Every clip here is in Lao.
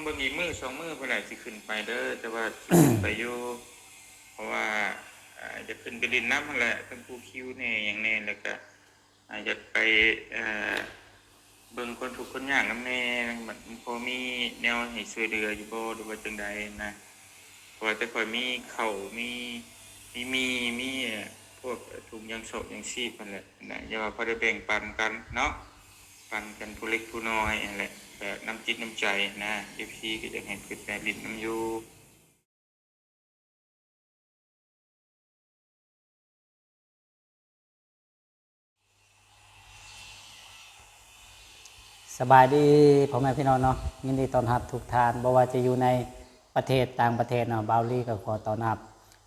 ເບິ່ງອີກມື້ສອງມື້ພຸ້ນແຫຼະ ຊິຂຶ້ນໄປເດີ ແຕ່ວ່າຊິຂຶ້ນໄປຢູ່ ເພາະວ່າ ເອີ ຢາກຂຶ້ນໄປຫຼິ້ນນຳຫັ້ນແຫຼະ ທັງຄູຄິວແດ່ຫຍັງແດ່ ແລ້ວກະ ອາ ຢາກໄປ ເອີ ເບິ່ງຄົນທຸກຄົນຍາກນຳແດ່ ມັນພໍມີແນວໃຫ້ຊ່ວຍເຫຼືອຢູ່ບໍ່ ຫຼືວ່າຈັ່ງໃດນະ ເພາະວ່າແຕ່ຂ້ອຍມີເຂົ້າ ມີ ມີໝີ່ ມີ ເອີ ພວກ ເອີ ຖົງຢາງຊອກຢາງຊີບຫັ້ນແຫຼະນະ ຢ່າວ່າພໍໄດ້ແບ່ງປັນກັນເນາະ ປັນກັນຜູ້ເລັກຜູ້ນ້ອຍຫັ້ນແຫຼະ ກະນ້ຳຈິດນ້ຳໃຈນະ ເອັຟຊີ ກະຢາກໃຫ້ຂຶ້ນໄປຫຼິ້ນນຳຢູ່. ສະບາຍດີພໍ່ແມ່ພີ່ນ້ອງເນາະ ຍິນດີຕ້ອນຮັບທຸກທ່ານ ບໍ່ວ່າຈະຢູ່ໃນປະເທດຕ່າງປະເທດເນາະ ບ່າວລີກໍຂໍຕ້ອນຮັບ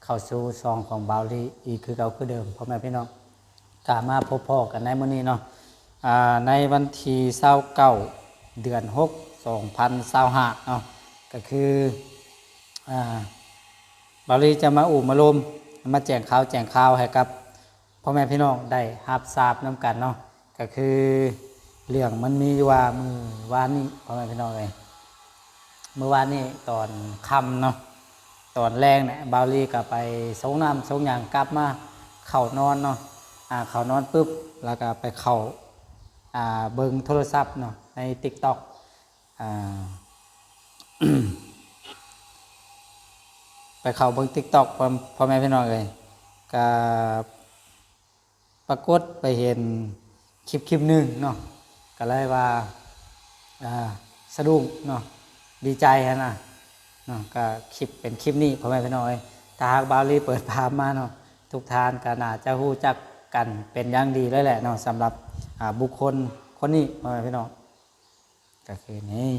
ເຂົ້າສູ່ຊ່ອງຂອງບ່າວລີອີກຄືເກົ່າຄືເດີມ ພໍ່ແມ່ພີ່ນ້ອງ ກະມາພົບພໍ້ກັນໃນມື້ນີ້ເນາະ ອາ ໃນວັນທີຊາວເກົ້າ ເດືອນຫົກ ສອງພັນຊາວຫ້າເນາະ ກໍຄື ອາ ບ່າວລີຈະມາໂອ້ມາລົມ ມາແຈ້ງຂ່າວແຈ້ງຂ່າວໃຫ້ກັບພໍ່ແມ່ພີ່ນ້ອງໄດ້ຮັບຊາບນຳກັນເນາະ ກໍຄືເລື່ອງມັນມີຢູ່ວ່າມື້ວານນີ້ ພໍ່ແມ່ພີ່ນ້ອງເອີຍ ມື້ວານນີ້ຕອນຄ່ຳເນາະ ຕອນແລງນະ ບ່າວລີກໍໄປຊົງນ້ຳຊົງຫຍັງ ກັບມາເຂົ້ານອນເນາະ ອາ ເຂົ້ານອນປຶບ ແລ້ວກໍໄປເຂົ້າ ອາ ເບິ່ງໂທລະສັບເນາະ ໃນຕິກຕັອກ ອາ ໄປເຂົ້າເບິ່ງຕິກຕັອກ ພໍ່ ພໍ່ແມ່ພີ່ນ້ອງເອີຍ ກໍ ປາກົດໄປເຫັນຄລິບຄລິບໜຶ່ງເນາະ ກໍເລີຍວ່າ ອາ ສະດຸ້ງເນາະ ດີໃຈຫັ້ນນະເນາະ ກໍຄລິບ ເປັນຄລິບນີ້ ພໍ່ແມ່ພີ່ນ້ອງເອີຍ ຖ້າຫາກບ່າວລີເປີດພາບມາເນາະ ທຸກທ່ານກໍໜ້າຈະຮູ້ຈັກກັນເປັນຢ່າງດີເລີຍແຫຼະເນາະ ສຳລັບ ອາ ບຸກຄົນຄົນນີ້ ພໍ່ແມ່ພີ່ນ້ອງ ກໍຄືນີ້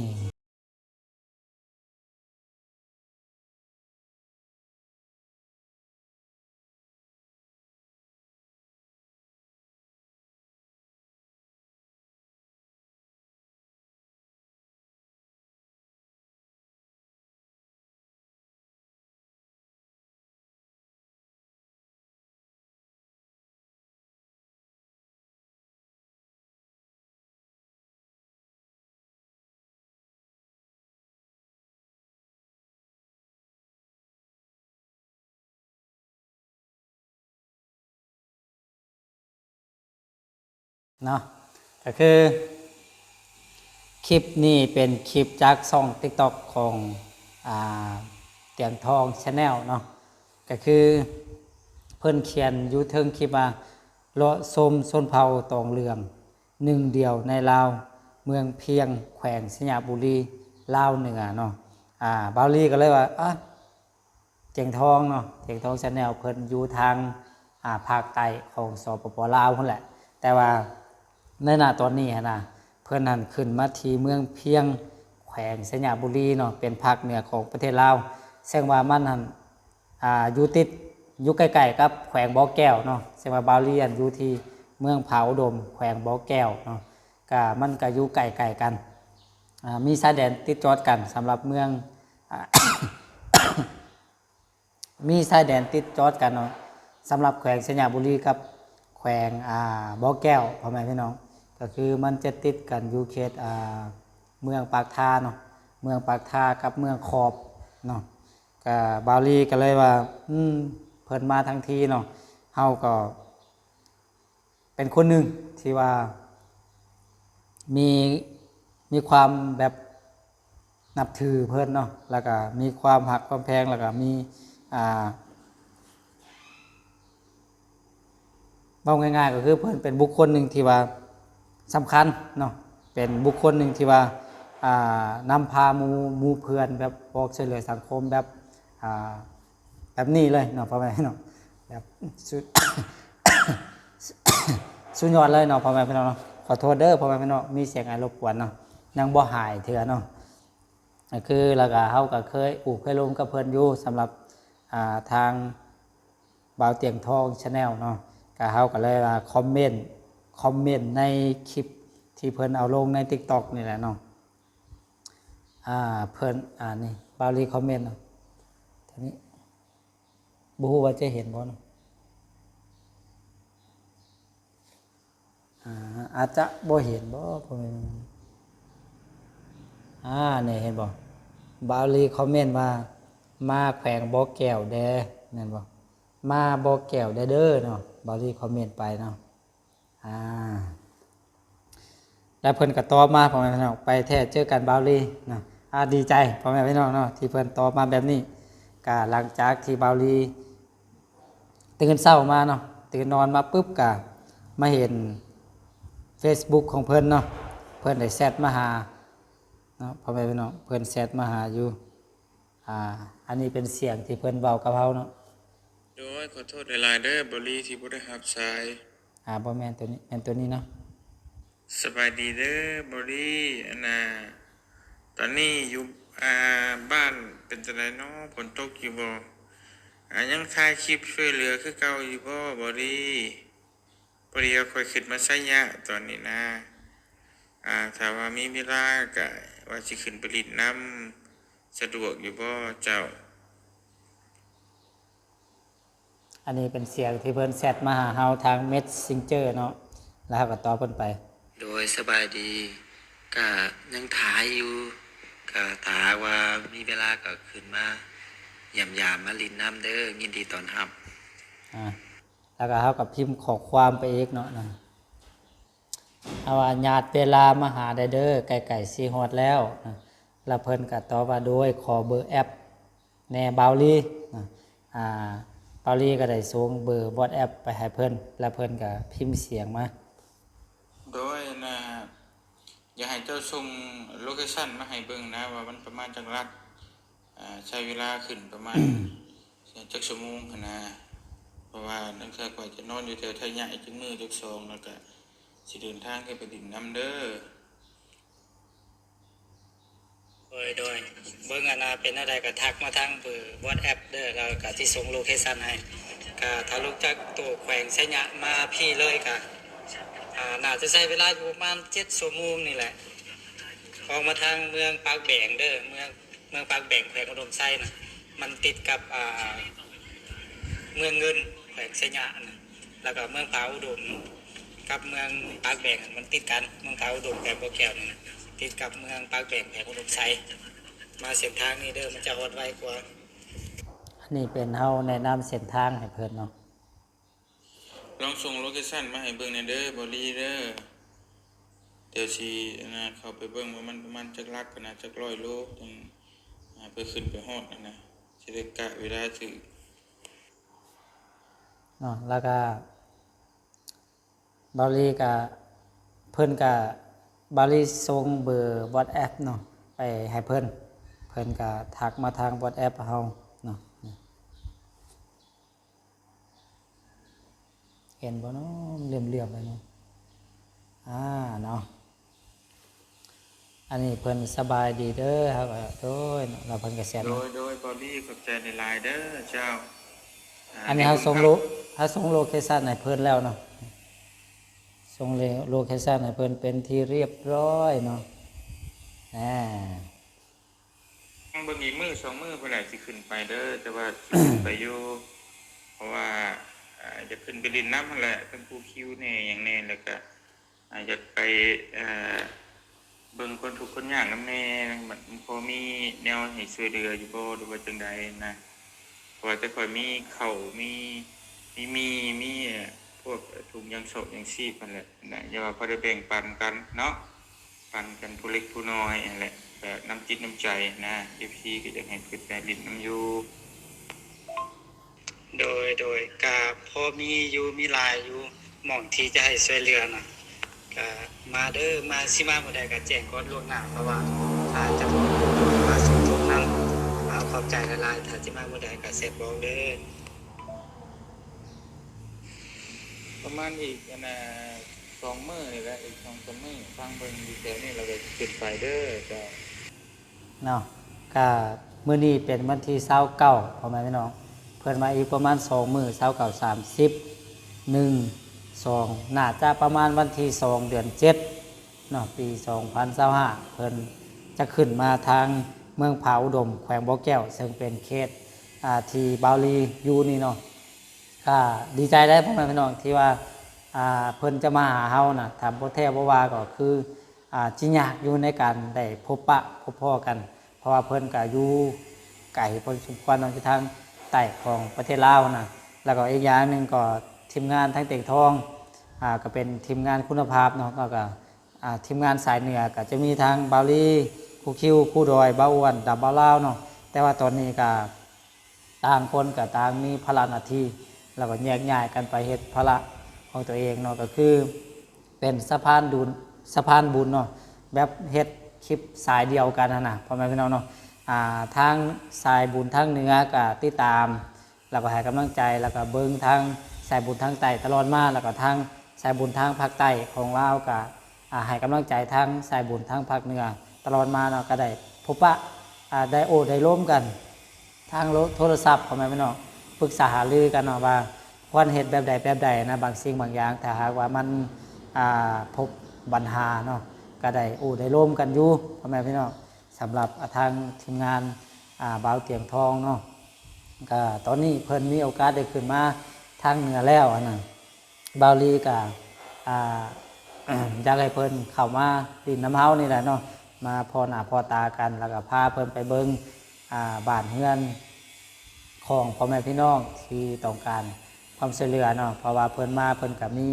ເນາະ ກໍຄືຄລິບນີ້ເປັນຄລິບຈາກຊ່ອງຕິກຕັອກຂອງ ອາ ຕຽງທອງແຊນແນວເນາະ ກໍຄືເພິ່ນຂຽນຢູ່ເທິງຄລິບວ່າ ເລາະຊົມຊົນເຜົ່າຕອງເຫຼືອງ ໜຶ່ງດຽວໃນລາວ ເມືອງພຽງ ແຂວງໄຊຍະບູລີ ລາວເໜືອເນາະ ອາ ບ່າວລີກໍເລີຍວ່າ ອາ ຕຽງທອງເນາະ ຕຽງທອງແຊນແນວ ເພິ່ນຢູ່ທາງ ອາ ພາກໃຕ້ຂອງ ສປປ ລາວພຸ້ນແຫຼະ ແຕ່ວ່າໃນ ນະ ຕອນນີ້ຫັ້ນນະ ເພິ່ນຫັ້ນຂຶ້ນມາທີ່ເມືອງພຽງ ແຂວງໄຊຍະບູລີເນາະ ເປັນພາກເໜືອຂອງປະເທດລາວ ເຊິ່ງວ່າມັນຫັ້ນ ອາ ຢູ່ຕິດ ຢູ່ໃກ້ໆກັບແຂວງບໍ່ແກ້ວເນາະ ເຊິ່ງວ່າບ່າວລີຫັ້ນຢູ່ທີ່ເມືອງຜາອຸດົມ ແຂວງບໍ່ແກ້ວເນາະ ກະ ມັນກະຢູ່ໃກ້ໆກັນ ອາ ມີຊາຍແດນຕິດຈອດກັນ ສຳລັບເມືອງ ອາ ມີຊາຍແດນຕິດຈອດກັນເນາະ ສຳລັບແຂວງໄຊຍະບູລີກັບແຂວງ ອາ ບໍ່ແກ້ວ ພໍ່ແມ່ພີ່ນ້ອງ ກໍຄືມັນຈະຕິດກັນຢູ່ເຂດ ອາ ເມືອງປາກທາເນາະ ເມືອງປາກທາກັບເມືອງຂອບເນາະ ກະບ່າວລີກໍເລີຍວ່າ ອືມ ເພິ່ນມາທັງທີເນາະ ເຮົາກໍ ເປັນຄົນໜຶ່ງທີ່ວ່າມີ ມີຄວາມແບບນັບຖືເພິ່ນເນາະ ແລ້ວກະມີຄວາມຮັກຄວາມແພງ ແລ້ວກະມີ ອ່າ ເວົ້າງ່າຍໆກໍຄືເພິ່ນເປັນບຸກຄົນໜຶ່ງທີ່ວ່າສຳຄັນເນາະ ເປັນບຸກຄົນໜຶ່ງທີ່ວ່າ ອ່າ ນຳພາໝູ່ ໝູ່ເພື່ອນແບບອອກຊ່ວຍເຫຼືອສັງຄົມແບບ ອ່າ ແບບນີ້ເລີຍເນາະ ພໍ່ແມ່ພີ່ນ້ອງ ແບບສຸດ ສຸດຍອດເລີຍເນາະ ພໍ່ແມ່ພີ່ນ້ອງເນາະ ຂໍໂທດເດີພໍ່ແມ່ພີ່ນ້ອງ ມີສຽງອາລົບກວນເນາະ ຍັງບໍ່ຫາຍເທື່ອເນາະ ກໍຄື ແລ້ວກໍເຮົາກໍເຄີຍອູບເຄີຍລົມກັບເພິ່ນຢູ່ ສຳລັບ ອ່າ ທາງບ່າວຕຽງທອງ Channel ເນາະ ກໍເຮົາກໍເລີຍວ່າຄອມເມັນ ຄອມເມັນໃນຄລິບທີ່ເພິ່ນເອົາລົງໃນ TikTok ນີ້ແຫຼະເນາະ ອ່າ ເພິ່ນ ອ່າ ນີ້ ບ່າວລີຄອມເມັນເນາະ ໂຕນີ້ ບໍ່ຮູ້ວ່າຈະເຫັນບໍ່ເນາະ ອາ ອາດຈະບໍ່ເຫັນບໍ່ ພໍ່ແມ່ ອາ ນີ້ເຫັນບໍ່ ບ່າວລີຄອມເມັນວ່າ ມາແຂວງບໍ່ແກ້ວແດ່ ແມ່ນບໍ່? ມາບໍ່ແກ້ວແດ່ເດີເນາະ ບ່າວລີຄອມເມັນໄປເນາະ. ອ່າ ແລ້ວເພິ່ນກໍຕອບມາ ພໍ່ແມ່ພີ່ນ້ອງ ໄປແທ້ເຈີກັນບ່າວລີເນາະ. ອ່າ ດີໃຈພໍ່ແມ່ພີ່ນ້ອງເນາະ ທີ່ເພິ່ນຕອບມາແບບນີ້. ກໍຫຼັງຈາກທີ່ບ່າວລີຕື່ນເຊົ້າມາເນາະ ຕື່ນນອນມາປຶບ ກໍມາເຫັນເຟສບຸກຂອງເພິ່ນເນາະ ເພິ່ນໄດ້ແຊັດມາຫາເນາະ ພໍ່ແມ່ພີ່ນ້ອງ ເພິ່ນແຊັດມາຫາຢູ່. ອ່າ ອັນນີ້ເປັນສຽງທີ່ເພິ່ນເວົ້າກັບເຮົາເນາະ. ໂດຍ ຂໍໂທດຫຼາຍໆເດີ ບ່າວລີ ທີ່ບໍ່ໄດ້ຮັບສາຍ. ອ່າ ບໍ່ແມ່ນໂຕນີ້ ແມ່ນໂຕນີ້ເນາະ. ສະບາຍດີເດີບ່າວລີ ອັນນ່າ ຕອນນີ້ຢູ່ ອ່າ ບ້ານເປັນຈັ່ງໃດນໍ ຝົນຕົກຢູ່ບໍ່? ອ່າ ຍັງຖ່າຍຄລິບຊ່ວຍເຫຼືອຄືເກົ່າຢູ່ບໍ່ບ່າວລີ? ພໍດີວ່າຂ້ອຍຂຶ້ນມາໄຊຍະຕອນນີ້ນາ ອ່າ ຖ້າວ່າມີເວລາກະວ່າຊິຂຶ້ນໄປຫຼິ້ນນຳ ສະດວກຢູ່ບໍ່ເຈົ້າ? ອັນນີ້ເປັນສຽງທີ່ເພິ່ນແຊັດມາຫາເຮົາທາງເມັດເຊັນເຈີເນາະ ແລ້ວເຮົາກໍຕອບເພິ່ນໄປ. ໂດຍ ສະບາຍດີ ກະຍັງຖ່າຍຢູ່ ກະຖ້າວ່າມີເວລາກໍຂຶ້ນມາຢ້ຽມຢາມມາຫຼິ້ນນຳເດີ ຍິນດີຕ້ອນຮັບ. ອ່າ ແລ້ວກໍເຮົາກໍພິມຂໍ້ຄວາມໄປອີກເນາະ ເຮົາວ່າ ຍາດເວລາມາຫາໄດ້ເດີ ໃກ້ໆຊິຮອດແລ້ວ. ແລ້ວເພິ່ນກໍຕອບວ່າ ໂດຍ ຂໍເບີແອັບແດ່ບ່າວລີ. ອ່າ ບ່າວລີກໍໄດ້ສົ່ງເບີວອດແອັບໄປໃຫ້ເພິ່ນ ແລ້ວເພິ່ນກໍພິມສຽງມາ. ໂດຍ ອັນນ່າ ຢາກໃຫ້ເຈົ້າສົ່ງໂລເຄຊັນມາໃຫ້ເບິ່ງນະ ວ່າມັນປະມານຈັກຫຼັກ ອ່າ ໃຊ້ເວລາຂຶ້ນປະມານ ຈັກຊົ່ວໂມງຫັ້ນນະ ເພາະວ່າລາງເທື່ອຂ້ອຍຈະນອນຢູ່ແຖວໄທຍະ ອີກຈັກມື້ຈັກສອງ ແລ້ວກະຊິເດີນທາງຂຶ້ນໄປດິນນຳເດີ. ໂດຍ ໂດຍ ເບິ່ງອັນນ່າ ເປັນແນວໃດກະທັກມາທາງເບີວອດແອັບເດີ ແລ້ວກະຊິສົ່ງໂລເຄຊັນໃຫ້. ກະຖ້າລົງຈາກໂຕແຂວງໄຊຍະມາພີ້ເລີຍກະ ອ່າ ໜ້າຈະໃຊ້ເວລາຢູ່ປະມານເຈັດຊົ່ວໂມງນີ້ແຫຼະ. ອອກມາທາງເມືອງປາກແບງເດີ ເມືອງ ເມືອງປາກແບງ ແຂວງອຸດົມໄຊນະ ມັນຕິດກັບ ອ່າ ເມືອງເງິນ ແຂວງໄຊຍະນະ ແລ້ວກໍເມືອງຜາອຸດົມ ກັບເມືອງປາກແບງ ມັນຕິດກັນ. ເມືອງຜາອຸດົມ ແຂວງບໍ່ແກ້ວນີ້ນະ ຕິດກັບເມືອງປາກແບງ ແຂວງອຸດົມໄຊ. ມາເສັ້ນທາງນີ້ເດີ ມັນຈະຮອດໄວກວ່າ. ອັນນີ້ເປັນເຮົາແນະນຳເສັ້ນທາງໃຫ້ເພິ່ນເນາະ. ລອງສົ່ງໂລເຄຊັນມາໃຫ້ເບິ່ງແດ່ເດີ ບ່າວລີເດີ. ດຽວຊິ ອັນນ່າ ເຂົ້າໄປເບິ່ງວ່າມັນປະມານຈັກຫຼັກຫັ້ນນະ ຈັກຮ້ອຍໂລ ຈັ່ງ ອ່າ ເພື່ອຂຶ້ນໄປຮອດຫັ້ນນະ ຊິໄດ້ກະເວລາຖືກເນາະ. ແລ້ວກະບ່າວລີກະ ເພິ່ນກະ ບ່າວລີສົ່ງເບີວອດແອັບເນາະ ໄປໃຫ້ເພິ່ນ ເພິ່ນກະທັກມາທາງວອດແອັບເຮົາເນາະ. ເຫັນບໍ່ເນາະ ເຫຼືອມໆໄປເນາະ. ອ່າ ເນາະ ອັນນີ້ເພິ່ນສະບາຍດີເດີ ເຮົາກໍ ໂດຍເນາະ ແລ້ວເພິ່ນກໍແຊັດ ໂດຍ ໂດຍ ບ່າວລີ ຂອບໃຈຫຼາຍໆເດີເຈົ້າ. ອ່າ ອັນນີ້ເຮົາສົ່ງໂລ ເຮົາສົ່ງໂລເຄຊັນໃຫ້ເພິ່ນແລ້ວເນາະ ສົ່ງໂລເຄຊັນໃຫ້ເພິ່ນເປັນທີ່ຮຽບຮ້ອຍເນາະ. ແນ່ ເບິ່ງອີກມື້ສອງມື້ພຸ້ນແຫຼະ ຊິຂຶ້ນໄປເດີ ແຕ່ວ່າຊິຂຶ້ນໄປຢູ່ ເພາະວ່າ ອ່າ ຢາກຂຶ້ນໄປຫຼິ້ນນຳຫັ້ນແຫຼະ ທັງຄູຄິວແດ່ຫຍັງແດ່ ແລ້ວກະ ອ່າ ຢາກໄປ ເອີ ເບິ່ງຄົນທຸກຄົນຍາກນຳແດ່ ມັນພໍມີແນວໃຫ້ຊ່ວຍເຫຼືອຢູ່ບໍ່ ຫຼືວ່າຈັ່ງໃດນະ. ເພາະວ່າແຕ່ຂ້ອຍມີເຂົ້າ ມີ ມີໝີ່ ມີ ເອີ ພວກ ເອີ ຖົງຢາງຊອກຢາງຊີບຫັ້ນແຫຼະນະ ຢ່າວ່າພໍໄດ້ແບ່ງປັນກັນເນາະ ປັນກັນຜູ້ເລັກຜູ້ນ້ອຍຫັ້ນແຫຼະ ແບບນ້ຳຈິດນ້ຳໃຈນະ ເອັຟຊີກໍຢາກໃຫ້ຂຶ້ນໄປຫຼິ້ນນຳຢູ່. ໂດຍ ໂດຍ ກະພໍມີຢູ່ ມີຫຼາຍຢູ່ ໝ່ອງທີ່ຈະໃຫ້ຊ່ວຍເຫຼືອນະ ກະມາເດີ ມາ ຊິມາມື້ໃດກະແຈ້ງກ່ອນລ່ວງໜ້າ ເພາະວ່າຖ້າຈະມາສົມທົບນຳ. ເອົາ ຂອບໃຈຫຼາຍໆ ຖ້າຊິມາມື້ໃດກະແຊັດບອກເດີ. ປະມານອີກ ອັນນ່າ ສອງມື້ນີ້ແຫຼະ ອີກສອງສາມມື້ ຟັງເບິ່ງຢູ່ແຖວນີ້ ແລ້ວກໍຂຶ້ນໄປເດີເຈົ້າ. ເນາະ ກະມື້ນີ້ເປັນວັນທີຊາວເກົ້າ ພໍ່ແມ່ພີ່ນ້ອງ ເພິ່ນວ່າອີກປະມານສອງມື້ ຊາວເກົ້າ ສາມສິບ ໜຶ່ງ ສອງ ໜ້າຈະປະມານວັນທີສອງ ເດືອນເຈັດເນາະ ປີສອງພັນຊາວຫ້າ ເພິ່ນຈະຂຶ້ນມາທາງເມືອງຜາອຸດົມ ແຂວງບໍ່ແກ້ວ ເຊິ່ງເປັນເຂດ ອ່າ ທີ່ບ່າວລີຢູ່ນີ້ເນາະ. ກະດີໃຈໄດ໋ ພໍ່ແມ່ພີ່ນ້ອງ ທີ່ວ່າ ອ່າ ເພິ່ນຈະມາຫາເຮົານະ ຖ້າບໍ່ແທ້ບໍ່ວ່າກໍຄື ອ່າ ຊິຍາກຢູ່ໃນການໄດ້ພົບປະພົບພໍ້ກັນ ເພາະວ່າເພິ່ນກໍຢູ່ໄກພໍສົມຄວນເນາະ ຢູ່ທາງໃຕ້ຂອງປະເທດລາວນະ. ແລ້ວກໍອີກຢ່າງໜຶ່ງກໍທີມງານທາງຕຽງທອງ ອ່າ ກໍເປັນທີມງານຄຸນນະພາບເນາະ ແລ້ວກໍ ອ່າ ທີມງານສາຍເໜືອກໍຈະມີທັງບ່າວລີ, ຄູຄິວ, ຄູດອຍ, ບ່າວອ້ວນ, ດຳບ່າວລາວເນາະ. ແຕ່ວ່າຕອນນີ້ກໍຕ່າງຄົນກໍຕ່າງມີພາລະໜ້າທີ່ ແລ້ວກໍແຍກຍ້າຍກັນໄປເຮັດພາລະຂອງຕົວເອງເນາະ ກໍຄືເປັນສະພານດຸນ ສະພານບຸນເນາະ ແບບເຮັດຄລິບສາຍດຽວກັນຫັ້ນນະ ພໍ່ແມ່ພີ່ນ້ອງເນາະ. ອ່າ ທາງສາຍບຸນທາງເໜືອກໍຕິດຕາມ ແລ້ວກໍໃຫ້ກຳລັງໃຈ ແລ້ວກໍເບິ່ງທາງສາຍບຸນທາງໃຕ້ຕະຫຼອດມາ ແລ້ວກໍທາງສາຍບຸນທາງພາກໃຕ້ຂອງລາວກໍ ອ່າ ໃຫ້ກຳລັງໃຈທາງສາຍບຸນທາງພາກເໜືອຕະຫຼອດມາເນາະ. ກໍໄດ້ພົບປະ ອ່າ ໄດ້ໂອ້ໄດ້ລົມກັນທາງໂລ ໂທລະສັບ ພໍ່ແມ່ພີ່ນ້ອງ ປຶກສາຫາລືກັນເນາະ ວ່າຄວນເຮັດແບບໃດແບບໃດນະ. ບາງສິ່ງບາງຢ່າງ ຖ້າຫາກວ່າມັນ ອ່າ ພົບບັນຫາເນາະ ກໍໄດ້ໂອ້ໄດ້ລົມກັນຢູ່ ພໍ່ແມ່ພີ່ນ້ອງ. ສຳລັບ ອ່າ ທາງທີມງານ ອ່າ ບ່າວຕຽງທອງເນາະ ກໍຕອນນີ້ເພິ່ນມີໂອກາດໄດ້ຂຶ້ນມາທາງເໜືອແລ້ວຫັ້ນນະ. ບ່າວລີກໍ ອ່າ ຢາກໃຫ້ເພິ່ນເຂົ້າມາຫຼິ້ນນຳເຮົານີ້ແຫຼະເນາະ ມາພໍ້ໜ້າພໍ້ຕາກັນ ແລ້ວກໍພາເພິ່ນໄປເບິ່ງ ອ່າ ບ້ານເຮືອນຂອງພໍ່ແມ່ພີ່ນ້ອງທີ່ຕ້ອງການຄວາມຊ່ວຍເຫຼືອເນາະ. ເພາະວ່າເພິ່ນມາ ເພິ່ນກໍມີ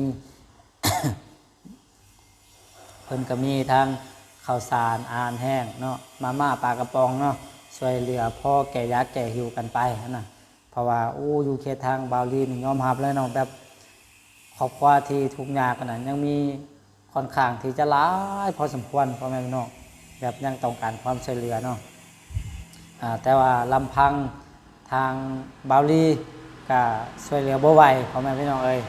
ເພິ່ນກໍມີທັງເຂົ້າສານອາຫານແຫ້ງເນາະ ມາມ່າປາກະປ໋ອງເນາະ ຊ່ວຍເຫຼືອພໍແກ້ຢາກແກ້ຫິວກັນໄປຫັ້ນນະ. ເພາະວ່າ ໂອ້ ຢູ່ເຂດທາງບ່າວລີນີ້ຍອມຮັບເລີຍເນາະ ແບບຄອບຄົວທີ່ທຸກຍາກຫັ້ນນະ ຍັງມີຂ້ອນຂ້າງທີ່ຈະຫຼາຍພໍສົມຄວນ ພໍ່ແມ່ພີ່ນ້ອງ ແບບຍັງຕ້ອງການຄວາມຊ່ວຍເຫຼືອເນາະ. ອ່າ ແຕ່ວ່າລຳພັງ ທາງບ່າວລີກະຊ່ວຍເຫຼືອບໍ່ໄຫວ ພໍ່ແມ່ພີ່ນ້ອງເອີຍ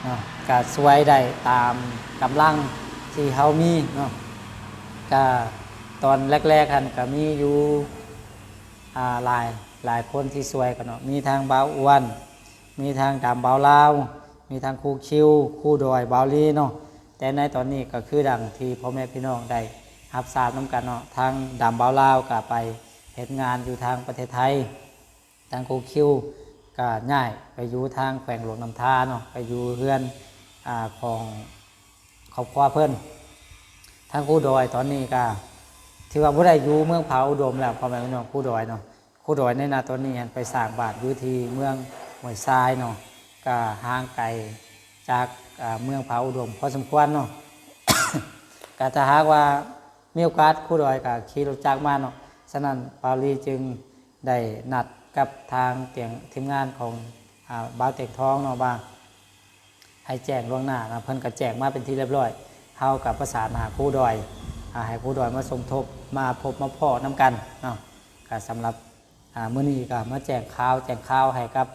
ເນາະ ກະຊ່ວຍໄດ້ຕາມກຳລັງທີ່ເຮົາມີເນາະ. ກະຕອນແລກໆຫັ້ນກະມີຢູ່ ອ່າ ຫຼາຍ ຫຼາຍຄົນທີ່ຊ່ວຍກັນເນາະ ມີທັງບ່າວອ້ວນ ມີທັງດຳບ່າວລາວ ມີທັງຄູຄິວ ຄູດອຍ ບ່າວລີເນາະ. ແຕ່ໃນຕອນນີ້ກໍຄືດັ່ງທີ່ພໍ່ແມ່ພີ່ນ້ອງໄດ້ຮັບຊາບນຳກັນເນາະ ທາງດຳບ່າວລາວກໍໄປເຮັດງານຢູ່ທາງປະເທດໄທ ທາງຄູຄິວກໍຍ້າຍໄປຢູ່ທາງແຂວງຫຼວງນ້ຳທາເນາະ ໄປຢູ່ເຮືອນ ອ່າ ຂອງຄອບຄົວເພິ່ນ. ທາງຄູດອຍຕອນນີ້ກໍຖືວ່າບໍ່ໄດ້ຢູ່ເມືອງຜາອຸດົມແລ້ວ ພໍ່ແມ່ພີ່ນ້ອງ ຄູດອຍເນາະ. ຄູດອຍໃນນາຕອນນີ້ຫັ້ນໄປສ້າງບ້ານຢູ່ທີ່ເມືອງຫ້ວຍຊາຍເນາະ ກະຫ່າງໄກຈາກ ເອີ ເມືອງຜາອຸດົມພໍສົມຄວນເນາະ. ກະຖ້າຫາກວ່າມີໂອກາດຄູດອຍກະຂີ່ລົດຈັກມາເນາະ. ສະນັ້ນ ບ່າວລີຈຶ່ງໄດ້ນັດກັບທາງຕຽງ ທີມງານຂອງ ອາ ບ່າວຕຽງທອງເນາະ ວ່າ ໃຫ້ແຈ້ງລ່ວງໜ້ານະ ເພິ່ນກໍແຈ້ງມາເປັນທີ່ລຽບຮ້ອຍ. ເຮົາກໍປະສານຫາຄູດອຍ ອາ ໃຫ້ຄູດອຍມາສົມທົບ ມາພົບມາພໍ້ນຳກັນເນາະ. ກໍສຳລັບ ອາ ມື້ນີ້ກໍມາແຈ້ງຂ່າວ ແຈ້ງຂ່າວໃຫ້ກັບ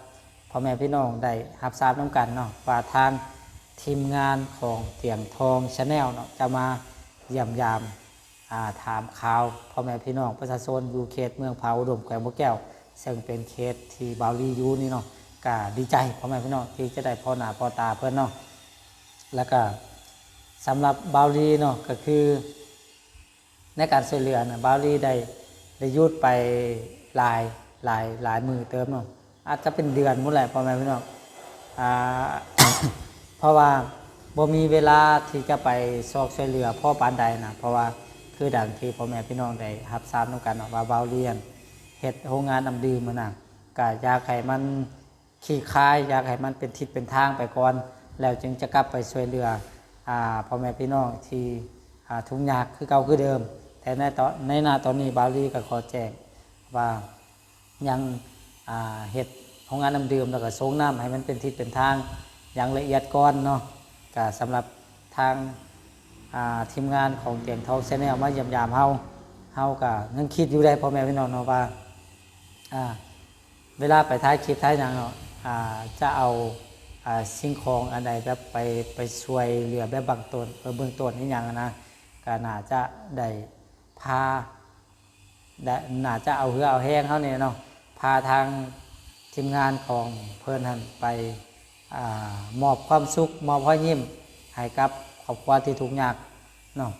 ພໍ່ແມ່ພີ່ນ້ອງໄດ້ຮັບຊາບນຳກັນເນາະ ວ່າທາງທີມງານຂອງຕຽງທອງ Channel ເນາະ ຈະມາຢ້ຽມຢາມ ອ່າ ຖາມຂ່າວພໍ່ແມ່ພີ່ນ້ອງປະຊາຊົນຢູ່ເຂດເມືອງຜາອຸດົມ ແຂວງບໍ່ແກ້ວ ເຊິ່ງເປັນເຂດທີ່ບ່າວລີຢູ່ນີ້ເນາະ. ກະດີໃຈພໍ່ແມ່ພີ່ນ້ອງທີ່ຈະໄດ້ພໍ້ໜ້າພໍ້ຕາເພິ່ນເນາະ. ແລ້ວກະສຳລັບບ່າວລີເນາະ ກະຄືໃນການຊ່ວຍເຫຼືອນະ ບ່າວລີໄດ້ ໄດ້ຢຸດໄປຫຼາຍ ຫຼາຍ ຫຼາຍມື້ເຕີບເນາະ. ອາດຈະເປັນເດືອນພຸ້ນແຫຼະ ພໍ່ແມ່ພີ່ນ້ອງ ອາ ເພາະວ່າບໍ່ມີເວລາທີ່ຈະໄປຊອກຊ່ວຍເຫຼືອພໍປານໃດນະ. ເພາະວ່າຄືດັ່ງທີ່ພໍ່ແມ່ພີ່ນ້ອງໄດ້ຮັບຊາບນຳກັນເນາະ ວ່າບ່າວລີຫັ້ນເຮັດໂຮງງານນ້ຳດື່ມຫັ້ນນະ ກະຢາກໃຫ້ມັນຄລີກຄາຍ ຢາກໃຫ້ມັນເປັນທິດເປັນທາງໄປກ່ອນ ແລ້ວຈຶ່ງຈະກັບໄປຊ່ວຍເຫຼືອ ອາ ພໍ່ແມ່ພີ່ນ້ອງທີ່ ອາ ທຸກຍາກຄືເກົ່າຄືເດີມ. ແຕ່ໃນຕອນ ໃນນາຕອນນີ້ ບ່າວລີກະຂໍແຈ້ງວ່າ ຍັງ ອ່າ ເຮັດໂຮງງານນ້ຳດື່ມ ແລ້ວກໍສົ່ງນ້ຳໃຫ້ມັນເປັນທິດເປັນທາງຢ່າງລະອຽດກ່ອນເນາະ. ກະສຳລັບທາງ ອ່າ ທີມງານຂອງຕຽງທອງ Channel ມາຢ້ຽມຢາມເຮົາ ເຮົາກະຍັງຄິດຢູ່ເດ້ ພໍ່ແມ່ພີ່ນ້ອງເນາະ ວ່າ ອ່າ ເວລາໄປຖ່າຍຄລິບຖ່າຍຫຍັງເນາະ ອ່າ ຈະເອົາ ອ່າ ສິ່ງຂອງອັນໃດແບບໄປ ໄປຊ່ວຍເຫຼືອແບບບາງຕົ້ນ ເອີ ເບື້ອງຕົ້ນອີ່ຫຍັງນະ ກະໜ້າຈະໄດ້ພາ ແລະ ໜ້າຈະເອົາເຫື່ອເອົາແຮງເຮົານີ້ເນາະ ພາທາງທີມງານຂອງເພິ່ນຫັ້ນໄປ ອາ ມອບຄວາມສຸກ ມອບຮອຍຍິ້ມໃຫ້ກັບຄອບຄົວທີ່ທຸກຍາກເນາະ.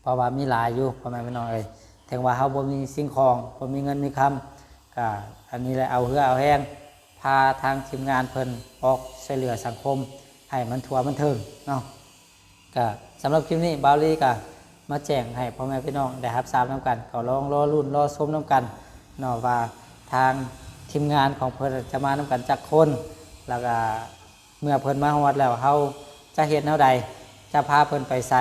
ເພາະວ່າມີຫຼາຍຢູ່ ພໍ່ແມ່ພີ່ນ້ອງເອີຍ ເຖິງວ່າເຮົາບໍ່ມີສິ່ງຂອງ ບໍ່ມີເງິນມີຄຳ ກະອັນນີ້ແຫຼະ ເອົາເຫື່ອເອົາແຮງ ພາທາງທີມງານເພິ່ນອອກຊ່ວຍເຫຼືອສັງຄົມໃຫ້ມັນທົ່ວມັນເຖິງເນາະ. ກະສຳລັບຄລິບນີ້ ບ່າວລີກະ ມາແຈ້ງໃຫ້ພໍ່ແມ່ພີ່ນ້ອງໄດ້ຮັບຊາບນຳກັນ ກໍລອງລໍລຸ້ນລໍຊົມນຳກັນເນາະ ວ່າທາງທີມງານຂອງເພິ່ນຈະມານຳກັນຈັກຄົນ ແລ້ວກໍເມື່ອເພິ່ນມາຮອດແລ້ວ ເຮົາຈະເຮັດແນວໃດ ຈະພາເພິ່ນໄປໃສ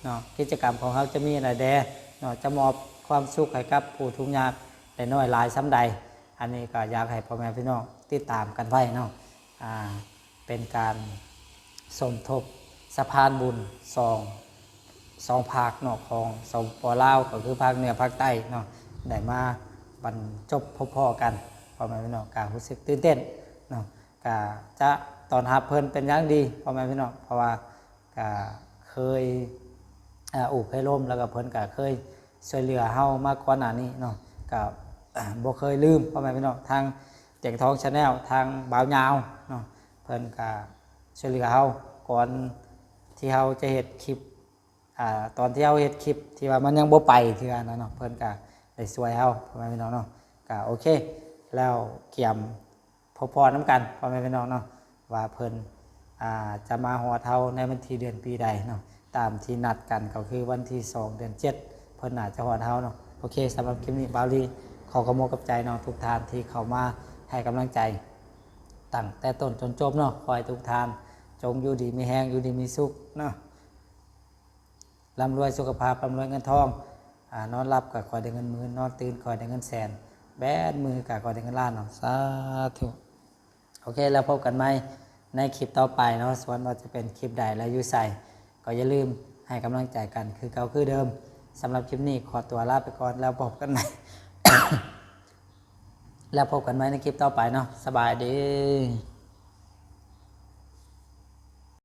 ເນາະ ກິດຈະກຳຂອງເຮົາຈະມີອັນໃດແດ່ເນາະ ຈະມອບຄວາມສຸກໃຫ້ກັບຜູ້ທຸກຍາກໄດ້ນ້ອຍຫຼາຍສ່ຳໃດ. ອັນນີ້ກໍຢາກໃຫ້ພໍ່ແມ່ພີ່ນ້ອງຕິດຕາມກັນໄວ້ເນາະ ອ່າ ເປັນການສົມທົບສະພານບຸນສອງ ສອງພາກເນາະ ຂອງ ສປປ ລາວ ກໍຄືພາກເໜືອພາກໃຕ້ເນາະ ໄດ້ມາບັນຈົບພົບພໍ້ກັນ ພໍ່ແມ່ພີ່ນ້ອງ ກໍຮູ້ສຶກຕື່ນເຕັ້ນເນາະ ກໍຈະຕ້ອນຮັບເພິ່ນເປັນຢ່າງດີ ພໍ່ແມ່ພີ່ນ້ອງ ເພາະວ່າກໍເຄີຍ ອ່າ ໂອ້ ເຄີຍລົມ ແລ້ວກໍເພິ່ນກໍເຄີຍຊ່ວຍເຫຼືອເຮົາມາກ່ອນໜ້ານີ້ເນາະ ກໍ ບໍ່ເຄີຍລືມ ພໍ່ແມ່ພີ່ນ້ອງ ທາງ ແຈງທອງ Channel ທາງບ່າວຍາວເນາະ ເພິ່ນກໍຊ່ວຍເຫຼືອເຮົາ ກ່ອນທີ່ເຮົາຈະເຮັດຄລິບ ອ່າ ຕອນທີ່ເຮົາເຮັດຄລິບທີ່ວ່າມັນຍັງບໍ່ໄປເທື່ອນະເນາະ ເພິ່ນກໍໄດ້ຊ່ວຍເຮົາ ພໍ່ແມ່ພີ່ນ້ອງເນາະ ກໍໂອເຄ ແລ້ວກຽມພົບພໍ້ນຳກັນ ພໍ່ແມ່ພີ່ນ້ອງເນາະ ວ່າເພິ່ນ ອ່າ ຈະມາຮອດເຮົາໃນວັນທີເດືອນປີໃດເນາະ ຕາມທີ່ນັດກັນກໍຄືວັນທີສອງເດືອນເຈັດ ເພິ່ນໜ້າຈະຮອດເຮົາເນາະ. ໂອເຄ ສຳລັບຄລິບນີ້ ບ່າວລີຂໍຂອບອົກຂອບໃຈເນາະ ທຸກທ່ານທີ່ເຂົ້າມາໃຫ້ກຳລັງໃຈຕັ້ງແຕ່ຕົ້ນຈົນຈົບເນາະ. ຂໍໃຫ້ທຸກທ່ານຈົ່ງຢູ່ດີມີແຮງ ຢູ່ດີມີສຸກເນາະ ລ່ຳລວຍສຸຂະພາບ ລ່ຳລວຍເງິນທອງ ອ່າ ນອນຫຼັບກໍຂໍໄດ້ເງິນໝື່ນ ນອນຕື່ນຂໍໄດ້ເງິນແສນ ແບມືກໍຂໍໄດ້ເງິນລ້ານເນາະ ສາທຸ. ໂອເຄ ແລ້ວພົບກັນໃໝ່ໃນຄລິບຕໍ່ໄປເນາະ ສ່ວນວ່າຈະເປັນຄລິບໃດ ແລະ ຢູ່ໃສ ກໍຢ່າລືມໃຫ້ກຳລັງໃຈກັນຄືເກົ່າຄືເດີມ. ສຳລັບຄລິບນີ້ຂໍຕົວລາໄປກ່ອນ ແລ້ວພົບກັນໃໝ່ ແລ້ວພົບກັນໃໝ່ໃນຄລິບຕໍ່ໄປເນາະ ສະບາຍດີ.